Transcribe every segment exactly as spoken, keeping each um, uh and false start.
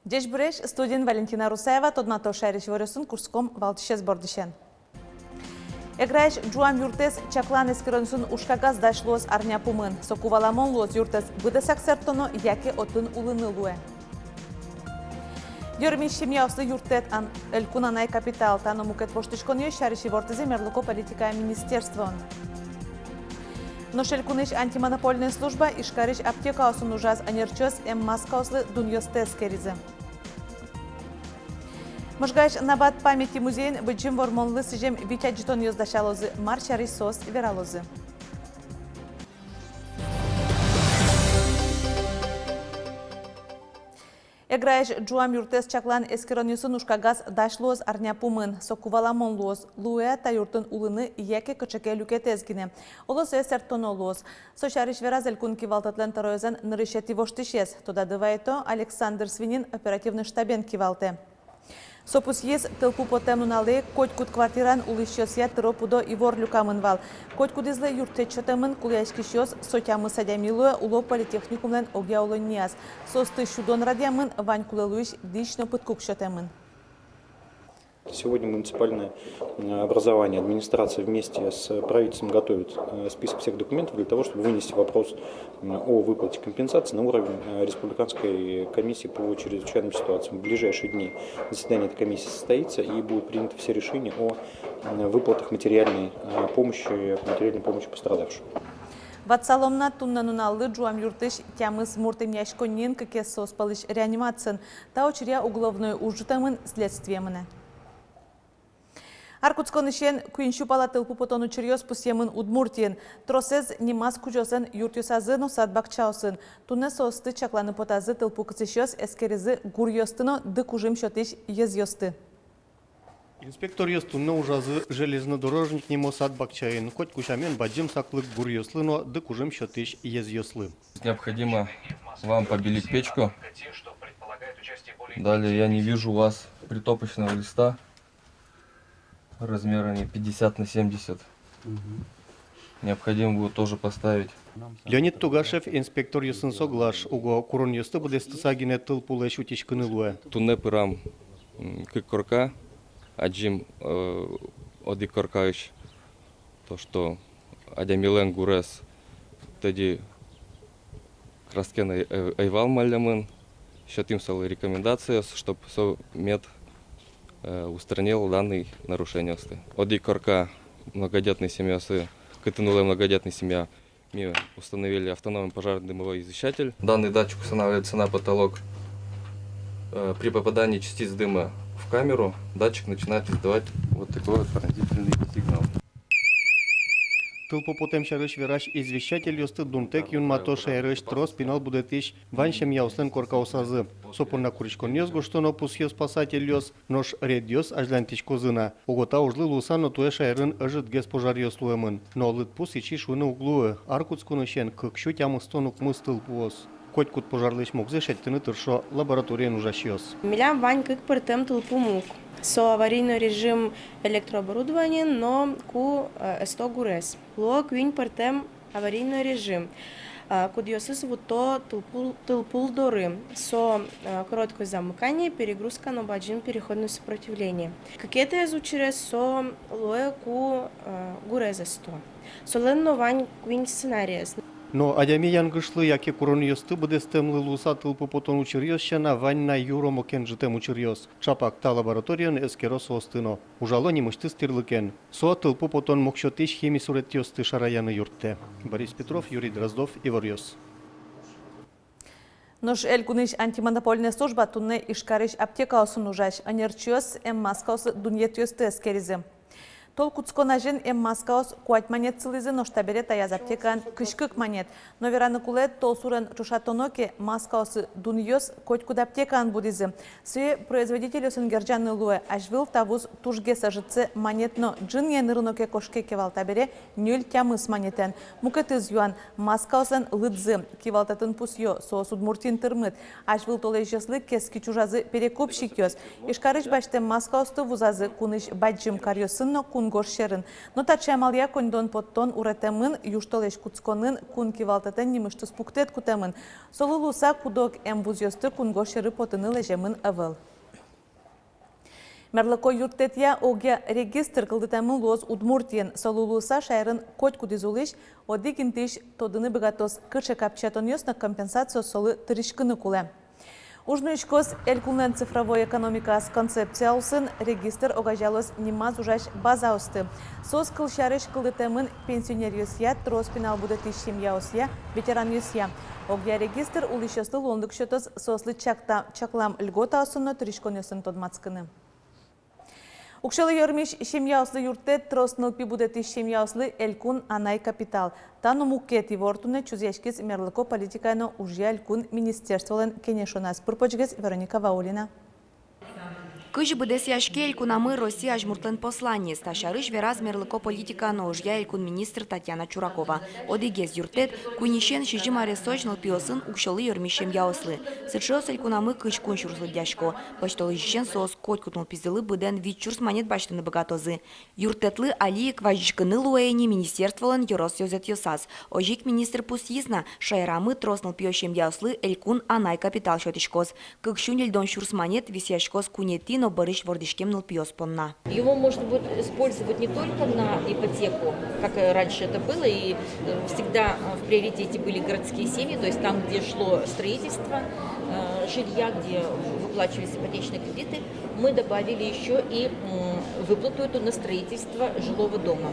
Ӟечбуресь! Студиын Валентина Русаева. Тодмато шаерысь иворъёсын. Кутском валтӥсез бордысен. Эграысь ӝуам юртэз чаклан эскеронъёсын ужкагаз дась луоз арня пумын. Соку валамон луоз, юртэз быдэсак сэрттоно яке отын улыны луэ. Ёрмись семьяослы юрттэт ан-, элькун анай капитал. Та но мукет воштӥськонъёс сярысь ивортӥзы мерлыко политикая министерствоын. Нош элькунысь антимонопольной служба Ижкарысь аптекаосын ужаз. Ӧнерчиос эммаскаослы дунъёсты эскеризы. Можгаысь «Набат памяти» музейын Быдӟым Вормонлы сӥзем вить адӟытонъёс дасялозы. Мар сярысь соос вералозы? Эграысь ӝуам юртэз чаклан эскеронъёсын ужкагаз дась луоз арня пумын. Соку валамон луоз, луэ-а та юртын улыны яке кыӵе ке люкетэз гинэ. Оло, сое сэрттоно луоз. Со сярысь вераз элькун кивалтэтлэн тӧроезлэн нырысетӥ воштӥсез. Тодады вайто Александр Свинин, оперативной штабен кивалтэ. Со пусйиз, тылпу потэм нуналэ котькуд квартираын улӥсьёсъя тыро-пыдо ивор люкамын вал. Котькудӥзлы юрттэт сётэмын, кулэяськисьёс со тямыс адями луэ, уло политехникумлэн огъя улоннияз. Соосты сюдон радъямын, вань кулэ луись дӥсь но пыдкук сётэмын. Сегодня муниципальное, м, образование, администрация вместе с правительством готовит, э, список всех документов для того, чтобы вынести вопрос, м, о выплате компенсации на уровень, э, республиканской комиссии по чрезвычайным ситуациям. В ближайшие дни заседание этой комиссии состоится, и будут приняты все решения о, м, выплатах материальной, э, помощи, материальной помощи пострадавшим. Ватсалом на, туннэ нуналлы ӝуам юртысь тямыс мурт эмъяськонниын, кыкез соос пӧлысь реанимациын. Та учыръя уголовной уж ӝутэмын, следствие мынэ. Ар кутсконысен куинь сю пала тылпу потон учыръёс пусъемын Удмуртиын. Тросэз нимаз кузёослэн юртъёсазы но сад-бакчаосын. Туннэ соосты чакланы потазы тылпу кысӥсьёс, эскеризы гуръёсты но дыкужым сётӥсь йӧзъёсты. Инспекторъёс туннэ ужазы «Железнодорожник» нимо сад-бакчаын. Котьку сямен, бадӟым саклык гуръёслы но дыкужым сётӥсь йӧзъёслы. Необходимо вам побелить печку. Далее, я не вижу у вас притопочного листа размерами пятьдесят на семьдесят. Необходимо будет тоже поставить. Леонид Тугашев инспекторъёсын соглаш. Уго куронъёсты быдэстыса гинэ тылпулэсь утиськыны луэ. Туннэ пырам, м, кык корка, адӟим, э, одӥг коркаысь то, что адямилэн гурез тӧдьы краскаен ӧй, ӧй, ӧй вал маллемын, сётӥм солы рекомендациос, чтоб со мед, э, устранил данный нарушениосты. Одӥг корка многодетной семьяосы, кытын улэ многодетной семья, ми установили автономный пожарно-дымовой извещатель. Данный датчик устанавливается на потолок. Э, при попадании частиц дыма в камеру датчик начинает издавать вот такой вот пронзительный сигнал. Тылпу потэм сярысь верась извещательёсты дунтэк юнмато шаерысь трос пинал будэтӥсь вань семьяослэн коркаосазы. Со понна куриськонъёс гожтоно, пусъё спасательёс, нош рейдъёс азьланьтӥськозы на. Уго та ужлы луыса но туэ шаерын ӧжытгес пожаръёс луэмын. Но лыдпус ичи шуыны уг луы: ар кутсконысен кык сю тямыстон укмыс тылпуос. Котькуд пожарлэсь мугзэ шедьтыны тыршо лабораториын ужасьёс. Милям вань кык пӧртэм тылпу муг. Со аварийный режим электрооборудованиен но ку, э, эсто гурез. Луо куинь пӧртэм аварийный режим, э, кудъёсыз вутто тылпул, тылпул доры. Со, э, короткое замыкание, перегрузка но бадӟым переходное сопротивление. Кыкетӥез учырез со луэ ку, э, гурез эсто. Солэн но вань куинь сценариез. Но адями янгышлы яке куронъёсты быдэстэмлы луыса тылпу потон учыръёс сяна вань на юро мокен ӝытэм учыръёс. Чапак та лабораториын эскеро соосты но. Ужало нимысьтыз тӥрлыкен. Со тылпу потон мог сётӥсь хими суретъёсты шараяны юрттэ. Борис Петров, Юрий Дроздов, «Иворъёс». Нош элькунысь антимонопольной служба туннэ Ижкарысь аптекаосын ужась. Ӧнерчиос эммаскаослы дунъетъёсты эскеризы. Тол кутскон азьын эммаскаос куать манет сылӥзы, нош табере таяз аптекаын кызь кык манет. Но вераны кулэ, толсурен ӵошатоно ке, маскаослы дунъёс котькуд аптекаын будӥзы. Сое производительёсын герӟаны луэ. Азьвыл та вуз тужгес ӧжытсэ, манет но ӝынъя нырыно ке кошке ке вал, табере ньыль-тямыс манетэн. Мукетыз юан: маскаослэн лыдзы. Кивалтэтын пусъё: соос Удмуртиын тырмыт. Азьвыл толэзьёслы кескич ужазы перекупщикъёс. Ижкарысь басьтэм маскаосты вузазы кунысь бадӟым каръёсын но кун кунгож сьӧрын. Но таӵе амалъя коньдон поттон уретэмын, южтолэзь кутсконын кун кивалтэтэн нимысьтыз пуктэт кутэмын. Солы луыса куд-ог эмвузъёсты кунгож сьӧры потыны лэземын ӧвӧл. Мерлыко юрттэтъя огъя регистр кылдытэмын луоз Удмуртиын. Солы луыса шаерын котькудӥз улӥсь одӥг интыысь тодыны быгатоз, кыӵе капчиятонъёс но компенсациос солы тыриськыны кулэ. Уж нуиськоз элькунлэн цифровой экономикаез концепция улсын. Регистр огазеялоз нимаз ужась базаосты. Соос, кылсярысь, кылдытэмын пенсионеръёсъя, трос пинал будэтӥсь семьяосъя, ветеранъёсъя. Огъя регистр улӥсьёслы луонлык сётоз соослы чакта-, чаклам льготаосын но тыриськонъёсын тодматскыны. Уксёлы ёрмись семьяослы юрттэт, трос нылпи будэтӥсь семьяослы элькун анай капитал. Та но мукет ивор туннэ чузъяськиз мерлыко политикая но ужъя элькун министерстволэн кенешоназ. Пыр-почгес Вероника Ваулина. Кызьы быдэсъяське элькунамы Россия азьмуртлэн посланиез, та сярысь вераз мерлыко политикая но ужъя элькун министр Татьяна Чуракова. Одӥгез юрттэт — куиньысен сизьым аресозь нылпиосын уксёлы ёрмись семьяослы. Сыӵеос элькунамы кызь куинь сюрс лыдъясько. Пӧсьтолэзьысен соос котькуд нылпизылы быдэн вить сюрс манет басьтыны быгатозы. Юрттэтлы али ик вазиськыны луэ ини министерстволэн ёрос ёзэтъёсаз. Озьы ик министр пусйиз на, шаерамы трос нылпиё семьяослы элькун анай капитал сётӥськоз. Кык сю ньыльдон сюрс манет висъяськоз куинетӥ но бӧрысь вордӥськем нылпиос понна. Его можно будет использовать не только на ипотеку, как раньше это было, и э, всегда э, в приоритете были городские семьи, то есть там, где шло строительство э, жилья, где выплачивались ипотечные кредиты, мы добавили еще и м, выплату эту на строительство жилого дома.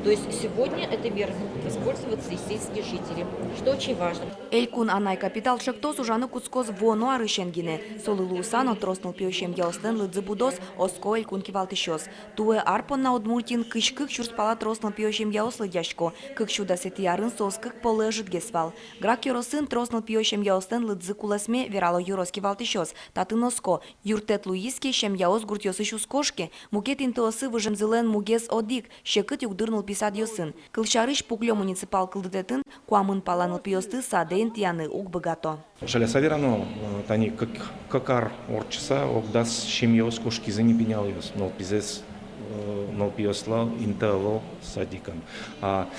То есть сегодня этой мерой могут воспользоваться и сельские жители, что очень важно. Элькун анай капитал ӵектос ужаны кутскоз вуоно арысен гинэ. Солы луыса но трос нылпиё семьяослэн лыдзы будоз, оско элькун кивалтӥсьёс. Туэ ар понна Удмуртиын кызь кык сюрс пала трос нылпиё семьяос лыдъясько. Кык сю дасэтӥ арын соос кык полэс ӝытгес вал. Грах ёросын трос нылпиё семьяослэн лыдзы кулэсме, верало ёрос кивалтӥсьёс. Татын оско: юрттэт луиз ке, семьяос гуртъёсысь уз кошке. Мукет интыосы выжемзылэн мугез одӥг — секыт югдур нылпи садъёсын. Кылсярысь, Пуклё муниципал кылдытэтын куамын пала нылпиосты садэ интыяны уг быгато. Жаляса верано, э, тани кык, кык ар ортчыса ог дас семьяос кошкизы ни пиналъёс, нылпизэс, э, нылпиослы инты ӧвӧл садикын. А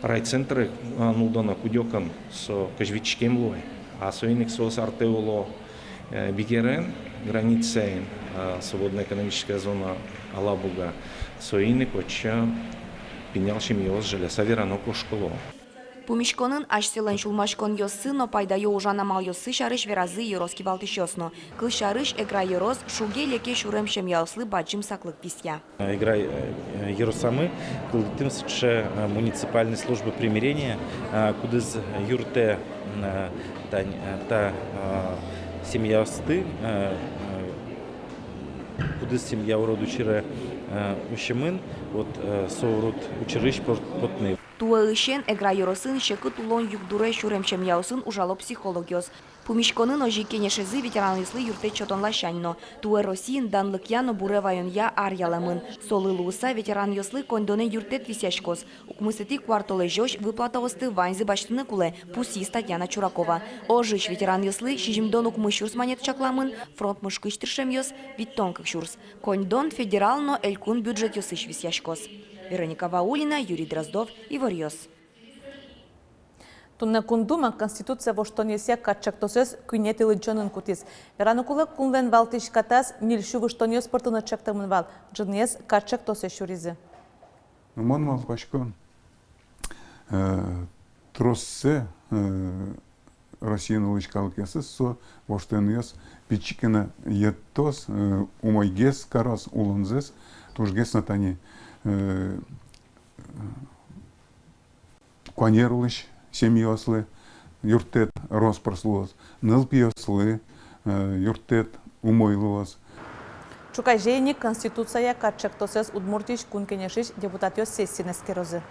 райцентры, э, нуллоно кыдёкын, со кызь витьтон луэ. А соин ик соос артэ уло э, Бигерен, границаен, э, свободная экономическая зона Алабуга. Соин ик отчы пинал семьяос, жаляса верано, кошкыло. Пумиськонын асьсэлэн сюлмаськонъёссы но пайдаё ужан амалъёссы сярысь веразы ёрос кивалтӥсьёс но. Кылсярысь, Эгра ёрос шуге-леке сюрем семьяослы бадӟым саклык висъя. Эгра, э, ёросамы кылдытӥм сыӵе, э, муниципальной служба примирения, э, кудӥз юрттэ, э, тань, э, та, э, семьяосты, э, э, кудӥз семья урод учыре, э, усемын, вот, э, со урод учырысь пот-, потыны. Туэысен Эгра ёросын секыт улон югдуре сюрем семьяосын ужало психологъёс. Пумиськонын озьы ик кенешизы ветеранъёслы юрттэт сётон ласянь но. Туэ Россиын данлыкъя но буре ваёнъя ар ялэмын. Солы луыса ветеранъёслы коньдонэ юрттэт висъяськоз. Укмысэтӥ куартолэзёзь выплатаосты ваньзы басьтыны кулэ, пусйиз Татьяна Чуракова. Ожысь ветеранъёслы сизьымдон укмыс сюрс манет чакламын, фронт мышкысь тыршемъёс — витьтон кык сюрс. Коньдон федерал но элькун бюджетъёсысь висъяськоз. Вероника Ваулина, Юрий Дроздов, Иворъёс. Туннэ Кун Дума Конституция воштонъёсъя кат ӵектосэз куинетӥ лыдӟонын кутӥз. Вераны кулэ, кунлэн валтӥсь катаз ньыль сю выжтонъёс пыртыны ӵектэмын вал, ӝыныез кат ӵектосэ сюризы. Ну, мон малпасько, э, троссэ, э, Россиын улӥсь калыкъёсыз со воштонъёс пичи гинэ йӧтоз, э, умойгес кароз улонзэс, тужгес но тани, э, куанер улӥсь семьяослы юрттэт рос-прос луоз, нылпиослы, э, юрттэт умой луоз. Ӵуказе ини Конституцияя кат ӵектосэз Удмуртиысь Кун Кенешысь депутатъёс сессиын эскерозы.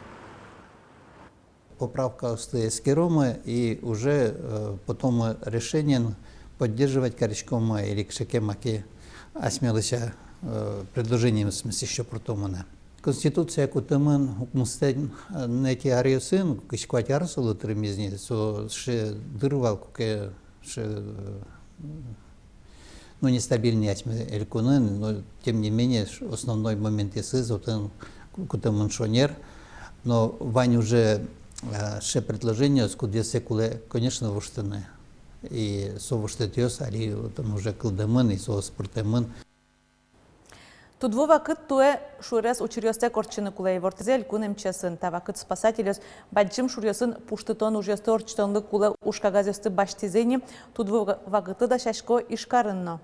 Поправкаосты эскеромы и уже, э, потом решениен поддерживать кариськомы или кыӵе ке маке асьмелэсь, э, предложениемес ещё пыртомы на. Конституция кутэмын укмыстонэтӥ аръёсын, кызь куать ар солы тырмиз ни, со сыӵе дыр вал, куке сыӵе, э, ну, нестабильный асьме элькунын, но тем не менее ш-, основной моментъёсыз отын кутэмын шонер, но вань уже, э, сыӵе предложениос, кудъёссэ кулэ, конечно, воштыны. И со воштэтъёс али отын уже кылдэмын, и соос пыртэмын. Тудву вакыт туэ шурес учыръёстэк ортчыны кулэ, ивортӥзы элькун МЧС-ын. Та вакыт спасательёс бадӟым шуръёсын пуштытон ужъёсты ортчытонлы кулэ ужкагазъёсты басьтӥзы ини. Тудву ва-, вакытлы дасясько Ижкарын но.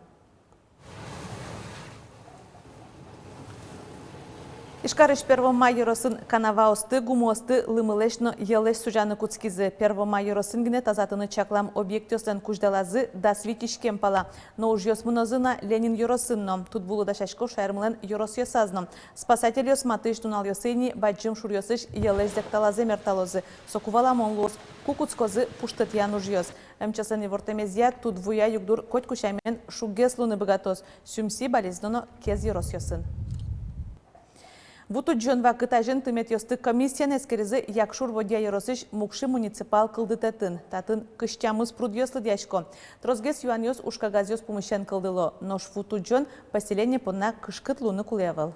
Ижкарысь Первомай ёросын канаваосты, гумыосты лымылэсь но йӧлэсь сузяны кутскизы. Первомай ёросын гинэ тазатыны чаклам объектъёслэн кузьдалазы дас вить иськем пала. Но ужъёс мынозы на Ленин ёросын но. Тудвулы дасясько шаермылэн ёросъёсаз но. Спасательёс матысь нуналъёсы ини бадӟым шуръёсысь йӧлэсь зӧкталазэ мерталозы. Соку валамон луоз, ку кутскозы пуштытъян ужъёс. МЧС-лэн ивортэмезъя, тудвуя югдур котьку сямен шуггес луыны быгатоз Сюмси, Балезино но Кез ёросъёсын. Ву тудӟон вакыт азьын тыметъёсты комиссиен эскеризы Якшур-Бӧдья ёросысь Мукши муниципал кылдытэтын. Татын кызь тямыс прудъёс лыдъясько. Тросгес юанъёс ужкагазъёс пумысен кылдыло, нош ву тудӟон поселение понна кышкыт луыны кулэ ӧвӧл.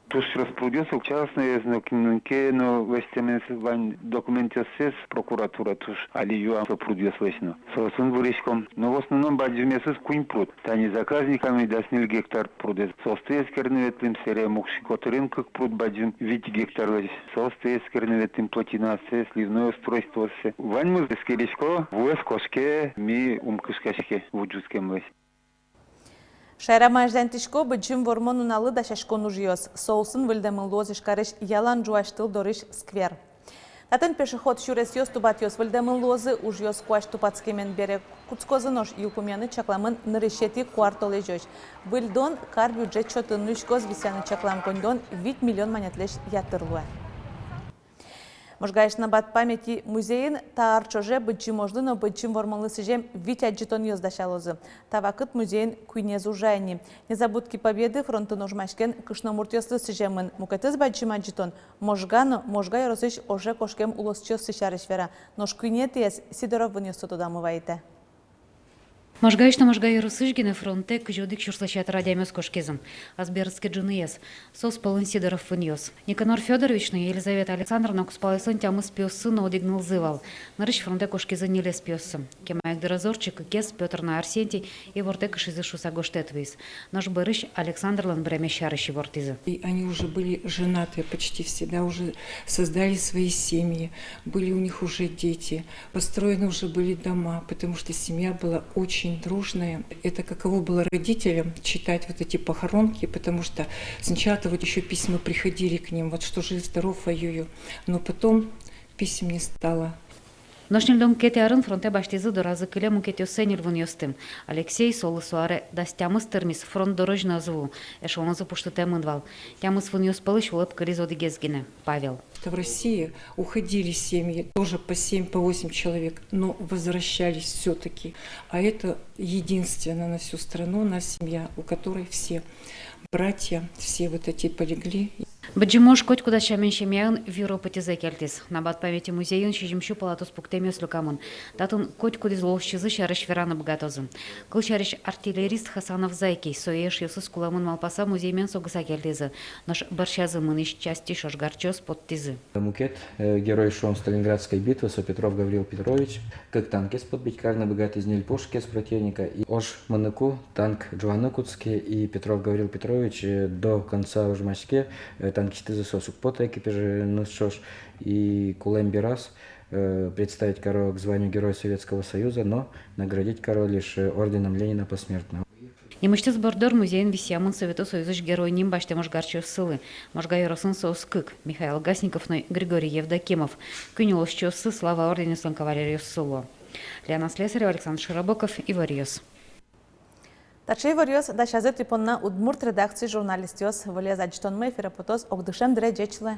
Туж трос прудъёс, частноез но, кинлэн ке но лэсьтэмез, вань документъёссэс прокуратура туж али юа со прудъёслэсь но. Соосын выриськом. Но в основном бадӟымъёсыз куинь пруд. Тани Заказникамы дас ньыль гектар прудэ. Соосты эскерыны ветлӥм, сэре Мукши котырын кык пруд бадӟым, вить гектарлэсь. Соосты эскерыны ветлӥм, плотинасэ, сливной устройствосэ. Ваньмыз эскерисько, вуэз кошке, ми ум кышкаське ву ӝутскемлэсь. Шаерамы азьланьтӥсько Быдӟым Вормон нуналлы дасяськон ужъёс. Со улсын выльдэмын луоз Ижкарысь ялан ӝуась тыл дорысь сквер. Татын пешеход сюресъёс, тубатъёс выльдэмын луозы. Ужъёс куазь тупатскемен бере кутскозы, нош йылпумъяны чакламын нырысетӥ куартолэзёзь. Выльдон кар бюджет счётын нуиськоз, висъяны чаклам коньдон вить миллион манетлэсь ятыр луэ. Можгаысь «Набат памяти» музейын та ар ӵоже Быдӟым ожлы но Быдӟым Вормонлы сӥзем вить адӟытонъёс дасялозы. Та вакыт музейын куинез ужа ини. «Незабудки Победы» фронтын ожмаськем кышномуртъёслы сӥземын. Мукетыз бадӟым адӟытон Можга но Можга ёросысь оже кошкем улосчиоссы сярысь вера. Нош куинетӥез Сидоров вынъёсты тодамы вайытэ. Можгаысь но Можга ёросысь гинэ фронтэ кызь одӥг сюрслэсь ятыр адямиос кошкизы. Ас берытске ӝыныез. Соос пӧлын Сидоров вынъёс. Никанор Фёдорович но Елизавета Александровна кузпалъёслэн тямыс пиоссы но одӥг нылзы вал. Нырысь фронтэ кошкизы ньылез пиоссы. Кема ик дырыз ортче кыкез, Пётр но Арсентий, ивортэ кышизы шуыса гожтэт вуиз. Нош бӧрысь Александрлэн быремез сярысь ивортӥзы. И они уже были женаты почти все, да, уже создали свои семьи, были у них уже дети, построены уже были дома, потому что семья была очень дружная. Это каково было родителям читать вот эти похоронки, потому что сначала-то вот ещё письма приходили к ним, вот что жив-здоров, ой-ой-ой, но потом писем не стало. Нош ньыльдон кыкетӥ арын фронтэ басьтӥзы доразы кылем мукетъёссэ ньыль вынъёсты. Алексей, солы со аре дас тямыс тырмиз, фронт дорозь но ӧз вуы, эшелонзы пуштытэмын вал. Тямыс вынъёс пӧлысь улэп кылиз одӥгез гинэ, Павел. Что в России уходили семьи, тоже по семь, по восемь человек, но возвращались всё-таки. А это единственная на всю страну, на семья, у которой все братья, все вот эти полегли. Быдӟым ож котькуд сямен семьяын вир опытсэ кельтӥз. «Набат памяти» музейын сизьым сю пала туспуктэмъёс люкамын. Татын котькудӥз улосчизы сярысь вераны быгатозы. Кылсярысь, артиллерист Хасанов Зайкий, сое эшъёсыз кулэмын малпаса, музеймен согыса кельтӥзы. Нош бӧрсязы мынӥсь частьысь ожгарчиос поттӥзы. Мукет, э, герой, шуом, Сталинградской битвы, со Петров Гаврил Петрович. Кык танкез подбить карыны быгатӥз, ньыль пушкаез противника. И ож мыныку танк ӝуаны кутске, и Петров Гаврил Петрович, э, до конца ожмаське, э, танкистъёсыз соос уг поты экипаженыз ӵош, и кулэм бераз, э, представить каро к званию Герой Советского Союза, но наградить каро лишь, э, орденом Ленина посмертно. Нимысьтыз борддор музейын висъямын Совето Союзысь Герой ним басьтэм ожгарчиоссылы. Можга ёросын соос кык: Михаил Гасников но Григорий Евдокимов. Куинь улосчиоссы Слава орденъёслэн кавалеръёссы луо. Лена Слесарева, Александр Широбоков, «Иворъёс». Таӵе иворъёс дасязы тӥ понна удмурт редакциысь журналистъёс. Выльёз адӟытонмы эфире потоз огдышем дыре. Ӟеч луэ.